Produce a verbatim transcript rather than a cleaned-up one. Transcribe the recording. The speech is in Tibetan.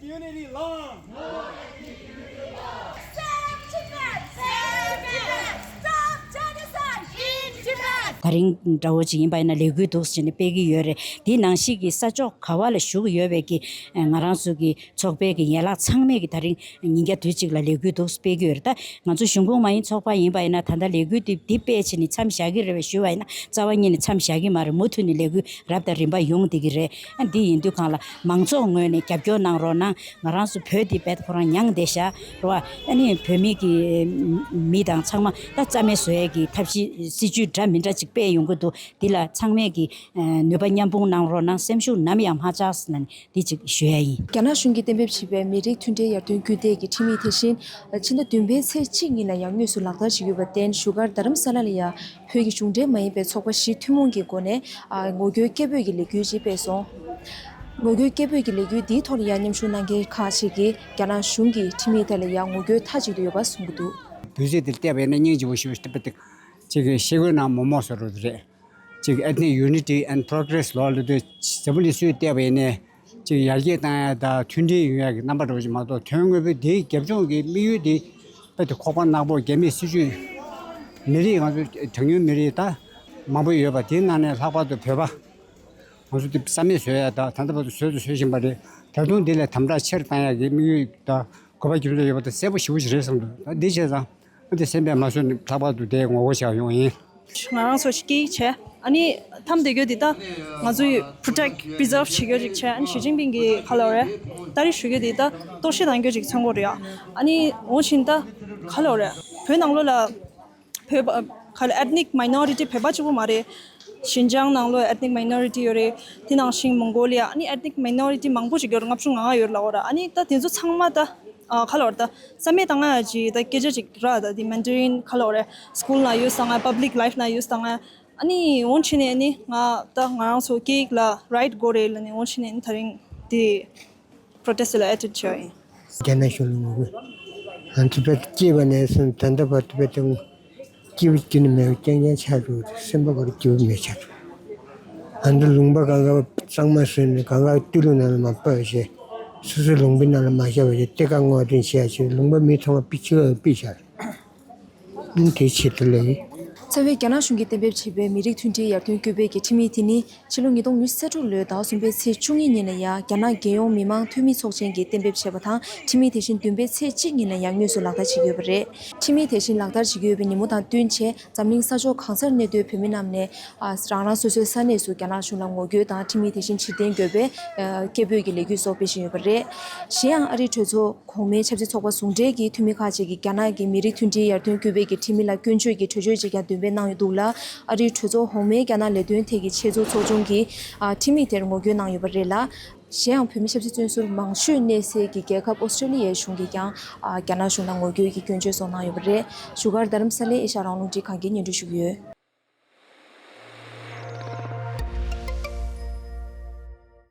Unity long. Save Tibet! Save Tibet! Stop genocide in Tibet! ད་རིང་འདྲ་བོ་ཅིག་ཡིན་པ་ཡིན་ན་ལས་འགུལ་འདུག་སེ་བྱས་ནས་སྤེལ་གྱི་ཡོད་རེད། དེའི་ནང་བཞིན་གྱི་ས་ཕྱོགས་ག་བ་ལ་བཞུགས་ཡོད་པའི་གི་ང་རང་ཚོ་གི་ཚོགས་པའི་གི་ཡན་ལག་ཚང་མས་གི་ད་རིང་ཉིན་རྒྱབ་དུས་གཅིག་ལ་ལས་འགུལ་འདུག་སྤེལ་གྱི་ཡོད་རེད། ད་ང་ཚོ་གཞུང་གོང་མ་ཡིན་ཚོགས་པ་ཡིན་པ་ཡིན་ན་ད་ལྟ་ལས་འགུལ་འདི་འདི་སྤེལ་བྱས་ནས་མཚམས་བཞག་གི་རེད་པས་ཞུས་པ་ཡིན་ན་རྩ་བ་ཉིད་ནས་མཚམས་བཞག་གི་མ་རེད། མུ་མཐུད་ནས་ལས་འགུལ་རབ་དང་རིམ་པ་ཡོང་བསྡད་ཀྱི་རེད། ཨ་འདི་ཡིན་དུས་གང་ལ་མང་ཚོགས་ངོས་ནས་རྒྱབ་སྐྱོར་གནང་རོགས་གནང་། ང་རང་ཚོ་བོད་འདི་རྦད་ཁོ་རང་མྱངས་བསྡད་བཞག་རེད་པ། ཨ་ནི་བོད་མི་གི་མི་དང་ཚང་མ་ད་རྩ་མེད་བཟོ་ཡས་ཀྱི་ཐབས་ཤེས་སྲིད་ཇུས་འདྲ་མི་འདྲ་ཅིག་སྤེལ་ཡོང་གི་འདུག་འདི་ལ་ཚང་མས་ཀྱི་ནུས་པ་མཉམ་སྤུངས་གནང་རོགས་གནང་། སེམས་ཤུགས་ནམ་ཡང་མ་ཆག་ཟེར་ནས་འདི་ཅིག་ཞུ་ཡ་ཡིན། རྒྱ་ནག་གཞུང་གིས་གཏན་འབེབས་བྱས་པའི་མི་རིགས་མཐུན་སྒྲིལ་ཡར་ཐོན་སྐུལ་འདེད་ཀྱི་ཁྲིམས་ཡིག་དེ་བཞིན་ཕྱི་ཟླ་བདུན་པའི་ཚེས་གཅིག་ཉིན་ལ་ཡང་དངོས་སུ་ལག་བསྟར་བྱེད་ཀྱི་ཡོད་པར་བརྟེན་བཞུགས་སྒར་རྡ་རམ་ས་ལ་ལ་ཡང་བོད་ཀྱི་གཞུང་འབྲེལ་མ་ཡིན་པའི་ཚོགས་པ་བཞི་ཐུན་མོང་གི་སྒོ་ནས་ཨ་ངོ་རྒོལ་སྐད་འབོད་ཀྱི་ལས་འགུལ་ཅིག་སྤེལ་སོང་། ངོ་རྒོལ་སྐད་འབོད་ཀྱི་ལས་འགུལ་འདིའི་ཐོག་ལ་ཡང་མཉམ་ཞུགས་གནང་མཁན་ཁག་ཅིག་གིས་རྒྱ་ནག་གཞུང་གི་ཁྲིམས་ཡིག་དེ་ལ་ཡང་ངོ་རྒོལ་མཐའ་གཅིག་ཏུ་ཡོད་པ་གསུང་གི་འདུག་འབོད་ཚིག་དེ་བལྟས་པ་ཡིན་ན་སྙིང་རྗེ་པོ་ཞིག་འདུག་ཅིག་ཤེལ་སྒོའི་ནང་མོག་མོག་བཟོ་འདྲ་དེ་རེད། ཅིག་Ethnic Unity and Progress ལོ་ལ་དུས་འཛམ་བུ་གླིང་སུས་བལྟས་པ་ཡིན་ནའི་ཅིག་ཡར་རྒྱས་བཏང་ཡ་དང་མཐུན་སྒྲིལ་ཡོང་ཡ་གི་རྣམ་པ་འདྲ་བོ་ཅིག་མ་གཏོགས་དོན་དངོས་པོའི་དེའི་རྒྱབ་ལྗོངས་ཀྱི་དམིགས་ཡུལ་དེ་དཔེ་དེ་ཁོག་པ་ནག་པོ་རྒྱ་མིའི་སྲིད་ཇུས། མི་རིགས་ང་ཚོ་གྲངས་ཉུང་མི་རིགས་ད་མང་པོ་ཡོད་པ་དེའི་ནང་ནས་ལྷག་པར་དུ་བོད་པ་ང་ཚོ་དེ་རྩ་མེད་བཟོ་ཡ་དང་ད་ལྟ་བར་དུ་བཟོས་དང་བཟོ་བཞིན་པ་རེད། ད་དུང་འདི་ལས་དམ་དྲག་ཆེར་བཏང་ཡ་གི་དམིགས་ཡུལ་དང་དགོས་པ་རྒྱུ་མཚན་ཡོད་པ་དེ་གསལ་པོ་ཞེ་པོ་ཞིག་རེད་བསམ་འདུག་ད་འདི་བྱས་ཙང་། འདི་སེམས་པས་མ་བཟོད་ནས་ལྷག་པར་དུ་དེ་ངོ་རྒོལ་བྱ་ཡོང་ཡིན། ང་རང་ཚོ་སྐད་ཡིག་བྱས། ཨ་ནི་ཐམ་དེ་གྱོད་འདི་ད་ང་ཚོས་protect preserve བྱེད་རྒྱུ་ཅིག་བྱས། ཨ་ནི་ཞི་ཅིན་ཕིང་གིས་ག་ལབ་རེད། ད་རེས་ཞུ་རྒྱུ་འདི་ད་གཏོར་བཤིག་གཏང་རྒྱུ་ཅིག་མཚོན་གྱི་རེད་ཡ། ཨ་ནི་འོ་བྱས་ད་ག་ལབ་རེད། བོད་ནང་ལོགས་ལ་བོད་པ་ག་ལ་ethnic minority བོད་པ་གཅིག་པུ་མ་རེད། ཤིན་ཅང་ནང་ལོགས་ethnic minority ཡོད་རེད། དེ་ནང་བཞིན་མོང་གོ་ལི་ཡ། ཨ་ནི་ethnic minority མང་པོ་ཞིག་ཡོད་རེད། ལྔ་བཅུ་ང་ལྔ་ཡོད་ལབ་ཡོད་རེད། ཨ་ནི་ད་དེ་ཚོ་ཚང་མ་ད་ཨ་ག་ལབ་རེད། ད་རྩ་མེད་བཏང་ཡ་ཅིག་ད་སྐད་ཆ་ཅིག་ར། ད་དེ་Mandarin ག་ལབ་རེད། school ནང་use བཏང་ཡ། public life ནང་use བཏང་ཡ། ཨ་ནི་འོ་བྱས་ནས་ཨ་ནི་ང་ད་ང་རང་ཚོ་སྐད་ཡིག་ལ་right དགོས་རེད་ལབ་ནས་འོ་བྱས་ནས་ཨ་ནི་ད་རིང་དེ་protest ལ་attend བྱས་ཡིན། རྒྱ་ནག་གཞུང་ལ་ངོ་རྒོལ། ང་ཚོ་དཔེ་སྐྱེས་པ་ནས་བཟུང་ད་ལྟ་བར་དུ་དཔེ་དེ་སྐྱིད་པོ་ཁྱོན་ནས་མེད་པ་རྐྱང་རྐྱང་ཆགས་འདུག་སེམས་པ་ཁོ་རང་སྐྱིད་པོ་མེད་ཆགས་འདུག་ང་ཚོ་ལུང་པ་གང་ག་གཙང་མ་བཟོས་ནས་གང་ག་ཏི་ལུ་ནང་ལ་མ་སྤར་བ་བྱས། སོ་སོའི་ལུང་པའི་ནང་ལ་མ་བཞག་པ་བྱས། གཏེར་ཁ་སྔོག་འདོན་བྱས་བྱས། ལུང་པ་མི་མཐོང་བ་པི་ཆི་ལ་པི་བྱས། ཨང་། དེའི་ཆེད་དུ་ལས། རྩ་བའི་རྒྱ་ནག་གཞུང་གིས་གཏན་འབེབས་བྱས་པའི་མི་རིགས་མཐུན་སྒྲིལ་ཡར་ཐོན་སྐུལ་སྤེལ་གྱི་ཁྲིམས་ཡིག་དེ་ནི་ཕྱི་ལོ་ཉིས་སྟོང་ཉི་ཤུ་རྩ་དྲུག་ལོའི་ཟླ་བ་གསུམ་པའི་ཚེས་བཅུ་གཉིས་ཉིན་ལ་ཡང་རྒྱ་ནག་རྒྱལ་ཡོངས་མི་མང་འཐུས་མི་ཚོགས་ཆེན་གྱིས་གཏན་འབེབས་བྱས་པ་དང་། ཁྲིམས་ཡིག་དེ་བཞིན་བདུན་པའི་ཚེས་གཅིག་ཉིན་ལ་ཡང་དངོས་སུ་ལག་བསྟར་བྱེད་ཀྱི་ཡོད་པ་རེད། ཁྲིམས་ཡིག་དེ་བཞིན་ལག་བསྟར་བྱེད་ཀྱི་ཡོད་པའི་ཉིན་མོ་དང་བསྟུན་བྱས། འཛམ་གླིང་ས་ཕྱོགས་གང་སར་གནས་སྡོད་བོད་མི་རྣམས་ནས་ཨ་རང་རང་སོ་སོའི་ས་གནས་སུ་རྒྱ་ནག་གཞུང་ལ་ངོ་རྒོལ་དང་། ཁྲིམས་ཡིག་དེ་བཞིན་ཕྱིར་འཐེན་དགོས་པའི་ཨ་སྐད་འབོད་ཀྱི་ལས་འགུལ་སོགས་སྤེལ་བཞིན་ཡོད་པ་རེད། གཞན་ཡང་ཨ་རིའི་གྲོས་ཚོགས། གོང་མའི་ཆབ་སྲིད་ཚོགས་པ་ཟུང་འབྲེལ་གྱི་འཐུས་མི་ཁག་ཅིག་གིས་རྒྱ་ནག་གི་མི་རིགས་མཐུན་སྒྲིལ་ཡར་ཐོན་སྐུལ་སྤེལ་གྱི་ཁྲིམས་ཡིག་ལ་སྐྱོན་བརྗོད་ཀྱི་གྲོས་ཆོད་ཅིག་ཀྱང་འདོན་སྤེལ་གནང་ཡོད་འདུག་ལ། ཨ་རིའི་གྲོས་ཚོགས་འོག་མའི་རྒྱ་ནག་ལས་དོན་ཐད་ཀྱི་ཆེད་མཚོན་ཚོགས་ཆུང་གིས་ཨ་ཁྲིམས་ཡིག་དེར་ངོ་རྒོལ་གནང་ཡོད་པ་རེད་ལ། གཞན་ཡང་བོད་མི་ཆབ་སྲིད་བཙོན་ཟུར་མང་ཤོས་གནས་སའི་གི་རྒྱལ་ཁབ་ཨོ་སི་ཀྲོ་ལི་ཡའི་གཞུང་གིས་ཀྱང་ཨ་རྒྱ་ནག་གཞུང་ལ་ངོ་རྒོལ་གྱི་སྐྱོན་བརྗོད་སོགས་གནང་ཡོད་པ་རེད། བཞུགས་སྒར་རྡ་རམ་ས་ལའི་ཨེ་ཤ་ཡ་རང་དབང་རླུང་འཕྲིན་ཁང་གིས་སྙན་སྒྲོན་ཞུ་གི་ཡོད།